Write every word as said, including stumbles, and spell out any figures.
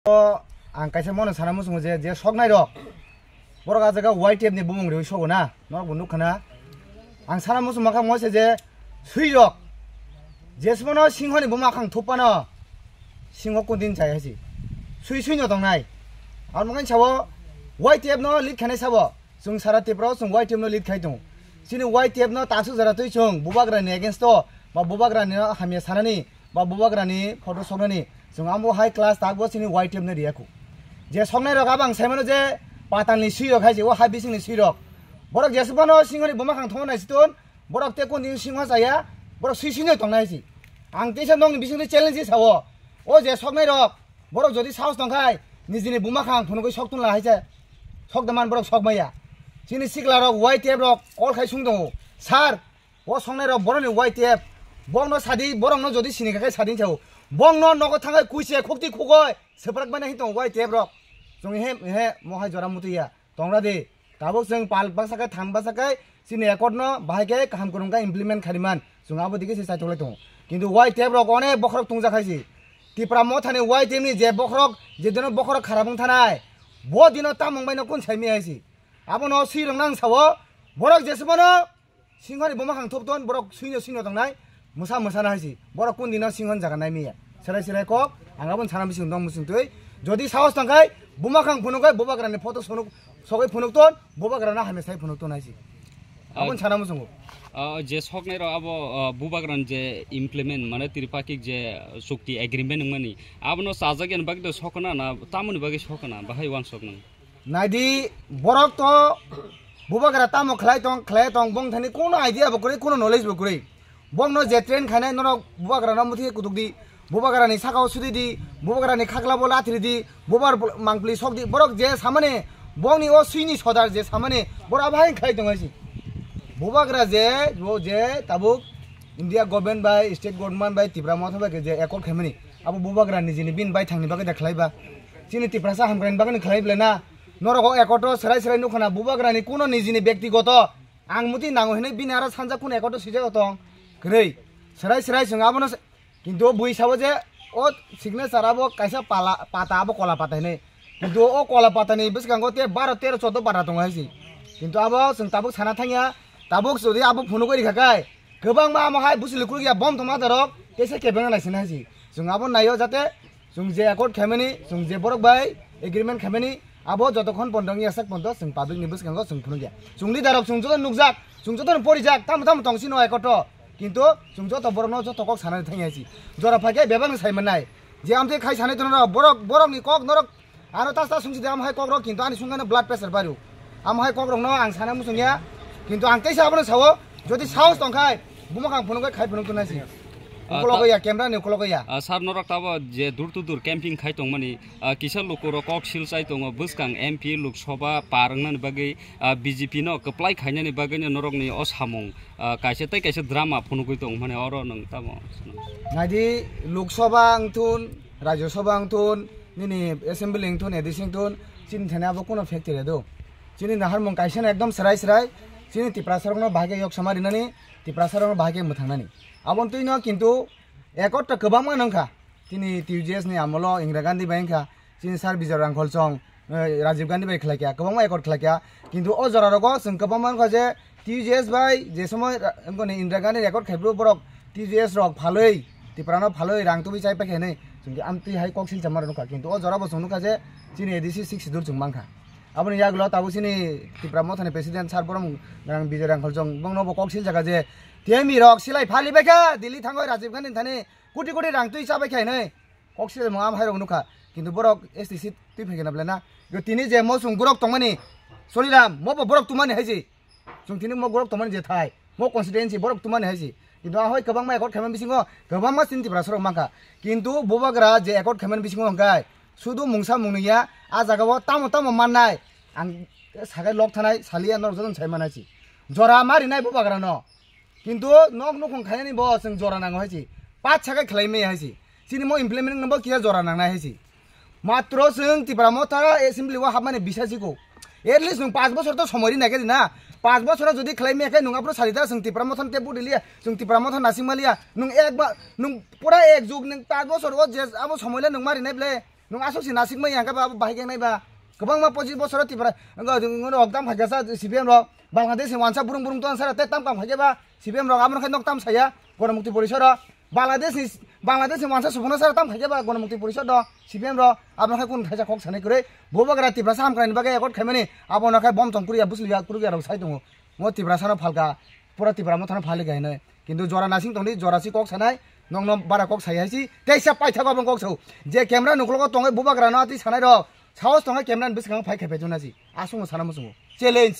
O, ang kaisa mono sana muchungo je, je soknai rok. Borok a jaga Y T F ni bumung riwi sogo na, norok bo nukha na. Ang sana muchung makha mo se je sui rok. Jesmano singho ni buma khang thupano. Singho kundin chai hasi. Sui sui no tongnai. Ang mungkin sawo Y T F no lead khanai sabo. Chwng sara Tripura o chwng Y T F no lead khai tongo. Chini Y T F no tasu jara twi chwng bubagra ni against o ba bubagra ni hamya sanani ba bubagra ni photo soknani chwng ambo high class tak bo chini Y T F no riya khu. Je soknai rok abang sai mano je patal ni sui rok hai je o ha bising ni sui rok. Borok jesuk mano singho ni buma khang thongo nai siton borok te kon din singho chaya borok sui sui no tongnai si. Ang teisa nong ni bising ni challenge sawo. O je soknai rok Borok jodi sahos tongkhai, nijini buma khang phunugwi sok tunla hai se. Sok da man borok sok maya. Chini sikla rok Y T F rok call khai sung tongo. Sir, o songnai rok boroni Y T F. Bongno sadi, borokno jodi sini kha khai sadi chao. Bongno nogo thangai kuise khukti khugoi. Seprak bana hi tongo Y T F rok. Chwng he, he, mohai jora mutuya. Tongra di. Tabuk chwng pal baksa khe than baksa khe chini accord no bahai khe kaham kwrwng khe implement khariman. Chwng abo digi se chaitok lai tongo. Kintu Y T F rok onek bokhorok tungjak hai si. Tipra mothani Y T F ni je bokhorok, je dino bokhorok kharap wng thanai. Bo dino tamung bai no kun sai mi hai si. Abono swi rwng nang sao. Borok jesumano Singhoni buma khang thop ton, borok suino suino tongnai, mwsa mwsana hai si. Borok kun dino singhon jaga nai miya. Serai serai kok, ang abon sana bising dong bising twi. Jodi sahos tongkhai, buma khang phunuk khai, bubagrani photo sonuk, sogwi phunuk ton, bubagrana hamya sai phunuk ton hai si. Abon sana musungo. Ah, je soknai rok abo, ah, bubagran je implement, mane tripakik je chukti agreement wngmani, abono chajak yani bagwi sokna na, tamoni bagwi sokna, bahai wansok nang. Naidi, borok to bubagra tamo khlai tong, khlai tong, bong thani kuno idea bo kwrwi, kuno knowledge bo kwrwi. Bongno je train khainai norok bubagrano muthi kutuk di, bubagrani sakao sudi di, bubagrani khaklabo lathri di, bubar mangpli sok di, borok je samani bongni o swini sodar je samani borok abahain khlai tong hai si. Bubagra je, bo je tabuk India government bai, state government bai, Tipra motha bai je accord khaimani, abo bubagra nijini bin bai thangni bagwi da khlai ba. Chini Tiprasa hamkraini bagwi khlai bwle na. Norok o accord o serai serai nukha na, bubagrani kuno nijini bektigoto ang muti nango hinwi bini aro sanja kuno accord o swijak tong. Kwrwi. Serai serai chwng abono se-, kintu o bui sabo je o signature abo kaisa pala, pata abo kola pata hinwi. Kintu o kola patani bwskango te baro tero choudo pata tongo hai si. Kintu abo chwng tabuk sana thangya, tabuk jodi abo phunugwi rikha khe, kwbangma amo hai bwswli kwrwngya bom tongma darok, teisa kebengna naisina hai si. Chwng abo naio jate chwng je accord khaimani, chwng je borok bai agreement khaimani, abo jotokhon pondo wngya sak pondo chwng public ni bwskango chwng phunukya. Chwng leader rok chwng joto nukjak, chwng joto porijak, tamo tamo tong sino accord o. Kintu chwng joto borokno joto kok sanani thangya hai si. Jora phaikhe bebakni sai mannai. Je amtwi khai sanai tono borok, borokni kok norok Ano tas tas sungsi de, amo hai kok rok kintu ani sungkano blood pressure bario. Amo hai kok rokno ang sana muchungya, kintu ang teisa abono sao, jodi sahos tongkhai, buma khang phunukgwi khai phunuk tunai si. Ah, ukologo ta- ya, camera ni ukologo ya. Ah, sir, norok tabo je door to door camping khai tongmani, ah, kisa lukurok kok sil chai tongo, bwskang M P, Lok Sabha par wngnani bagwi, ah, B J P no kwplai khainani bagwino norokni o samung, ah, kaisa tei kaisa drama phunugwi tongmani oro nwng tamo. Naidi, Lok Sabha wngthun, Rajya Sabha wngthun, nini assembly wngthun, A D C wngthun, chini thani abo kuno factory do. Chini naharmung kaisa no ekdom srai srai, chini Tiprasa rokno bahai khe yok sama rinani, Tiprasa rokno bahai khe mwthangnani. Aboni twi no kintu accord to kwbangma no wngkha. Chini T U J S ni amolo Indira Gandhi bai wngkha, chini Sir Bijoy Rangkhol chong, eh, Rajiv Gandhi bai khlai kha, kwbangma accord khlai kha. Kintu o jora rogo chwng kwbangma wngkha je T U J S bai je somoi ra-, wngkha ni Indira Gandhi record khai phuru borok T U J S rok phalwi, Tiprano phalwi rang tubui chai paikha hinwi chwng khe amtwi hai kok silsa ma rw nukha. Kintu o jora bo chwng nukha je chini A D C six schedule chwng mankha. Aboni yagulo tabuk chini Tipra Mothani president sir borom rang Bijoy Rangkhol chong bongno bo kok silsa kha je T M E rok silai phali baikha Delhi thangwi Rajiv Gandhi thani koti koti rang twi cha baikha hinwi. Kok silai mo am hai rok nukha. Kintu borok S T C twi phaikha na belai na. Yo tini je mo chwng borok tongmani Soniram mo bo borok tumani hai je. Chwng tini mo borok tongmani je thai, mo constituency borok tumani hai si. Kintu a hoi kwbangma accord khaimani bisingo kwbangma chini Tiprasa rok mankha. Kintu bubagra je accord khaimani bisingo hwnkhe sudu mungsa mungnuya a jagao tamo tamo mannai. Ang sakai lok thanai saliya norok jotono sai manai si. Jora ma rinai bubagrano. Kintu nok nukhung khainani bo chwng jora nango hai si. Path sakai khlai maya hai si. Chini mo implement nangbo kisa jora nangnai hai si. Matro chwng Tipra Motha assembly o hapmani bisa siko. At least nwng panch bochor to somoi rinai khe di na. Panch bochor jodi khlai maya khe nwng aphuru sadi ta chwng Tipra Motha te budi liya, chwng Tipra Motha nasing maliya. Nwng ek ba, nwng pura ek jug nwng panch bochor o je abo somoi le nwng ma rinai ble. Nwng aswk se nasikmai yang khe ba abo bahai khe nai ba. Kwbangma pochis bosoro Tripura, ngo, ngo, rok tam phaikha sa C P M rok. Bangladesh ni wansa burung burung tong sara te tam kam phaikha ba C P M rok. Abo no khe nok tam saya Gonomukti Porishod rok. Bangladesh ni, Bangladesh ni wansa subungno sara tam phaikha ba Gonomukti Porishod rok, C P M rok. Abo no khe kun thaisa kok sanai kwrwi. Bubagra Tiprasa hamkrai ni bagwi accord khaimani. Abo no khe bom tong kwrwi ya, bwsli ya, kwrwi ya rok sai tongo. Ngo Tiprasa no phalka, pura Tipra Motha no phalika hinwi. Kintu jora nasing tongdi, jora si kok sanai, nokno bara kok sai hai si, teisa paithago aboni kok sao. Je camera nuklogo tongwi bubagra no atwi sanai rok, saos tongwi camera ni bwskango phai khai phai jona si. Aswkno sana muchungo. Challenge.